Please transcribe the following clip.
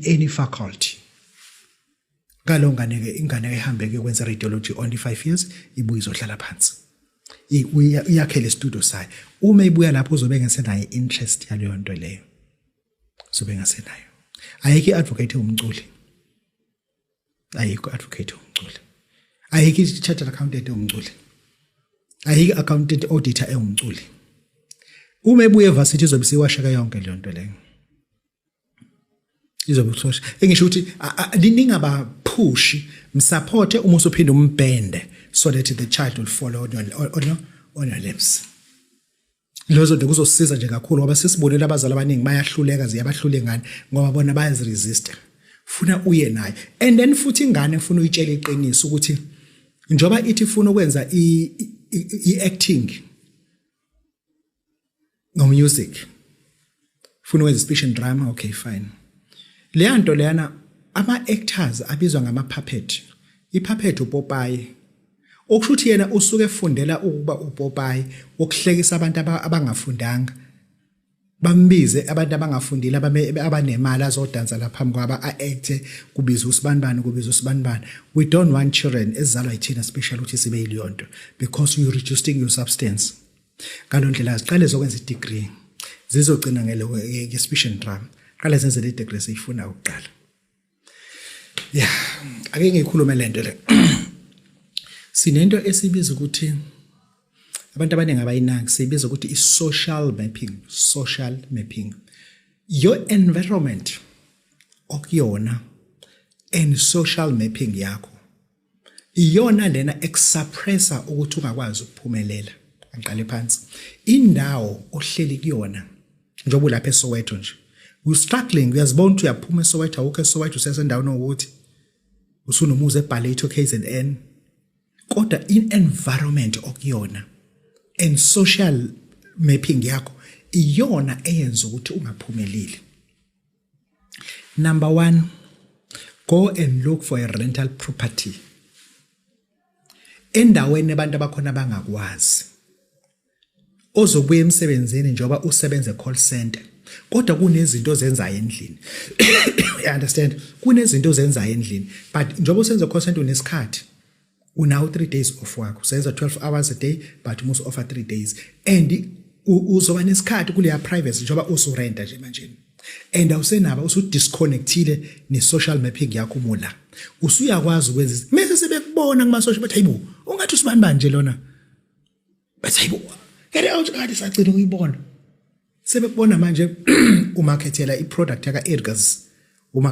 any faculty. Ngalo ngane ke, ingane ehambe ke kwenza radiology only 5 years, ibuye izohlala phansi, iyakhele studio sayo. Uma ibuya lapho, uzobe engasenayo interest yaleyo nto leyo, uzobe engasenayo. Ayikho i-advocate umculi, ayikho advocate umculi, ayikho i-chartered accountant umculi, ayikho accountant auditor ewumculi. Uma ebuye evarsity, izobe siwasheka yonke leyo nto leyo, izobe kusosha. Engisho ukuthi ningabaphushi, msupporte uma usuphinda umbhende so that the child will follow on your lips. Lezo nto kuzosiza nje kakhulu, ngoba sesibonile abazali abaningi bayahluleka, ziyabahlula ingane ngoba bona bayaziresista. Funa uye naye, and then futhi ingane ufuna uyitshela iqiniso ukuthi njoba ithi ifuna ukwenza i-acting no music, ufuna ukwenza speech and drama, okay, fine. Leya nto leyana, ama-actors abizwa ngama-puppet. I-puppet upopayi, okusho ukuthi yena usuke efundela ukuba upopayi wokuhlekisa abantu abangafundanga. Bambize abantu abangafundile, abanemali, azodansa lapha phambi kwaba, a-acte, kubizwa usibanibani, kubizwa usibanibani. We don't want children ezizalwa yithina special ukuthi sibe yileyo nto, because you reducing your substance ngalo ndlela. Ziqale zokwenza i-degree, zizogcina nge-speech and drama. Qale zenze le degree siyifuna ukuqala. Yeah, ake ngikhulume lento le. Sinento esibiza ukuthi, abantu abaningi abayinaki, siyibiza ukuthi i-social mapping. Social mapping, your environment okuyona and social mapping yakho, iyona lena ekusuppressa ukuthi ungakwazi ukuphumelela. Angiqale phansi. Indawo ohleli kuyona, njengoba ulapha eSoweto nje, you struggling, uyazibona ukuthi uyaphuma eSoweto, awukho eSoweto, usesendaweni ukuthi usunomuzi eBallito KZN, kodwa in environment okuyona and social mapping yakho iyona eyenza ukuthi ungaphumeleli. Number 1, go and look for a rental property endaweni abantu abakhona bangakwazi. Ozobuya emsebenzini, njengoba usebenza e-call center, kodwa kunezinto ozenzayo endlini, you understand? Kunezinto ozenzayo endlini, but njengoba usenza call center, unesikhathi, unawo 3 days off work, usenza 12 hours a day, but must offer 3 days, and uzoba nesikhathi kuleya privacy njengoba usurenta nje manje, and awusenaba usudisconnectile ne-social mapping yakho. Umula usuyakwazi ukwenza mase sebekubona kuma social, bathi, "Hayibo, ungathi usibani banje lona?" Bathi, "Hayibo, get out, kade sagcina ukuyibona." Sebekubona manje umarketela iproduct yaka Edgars.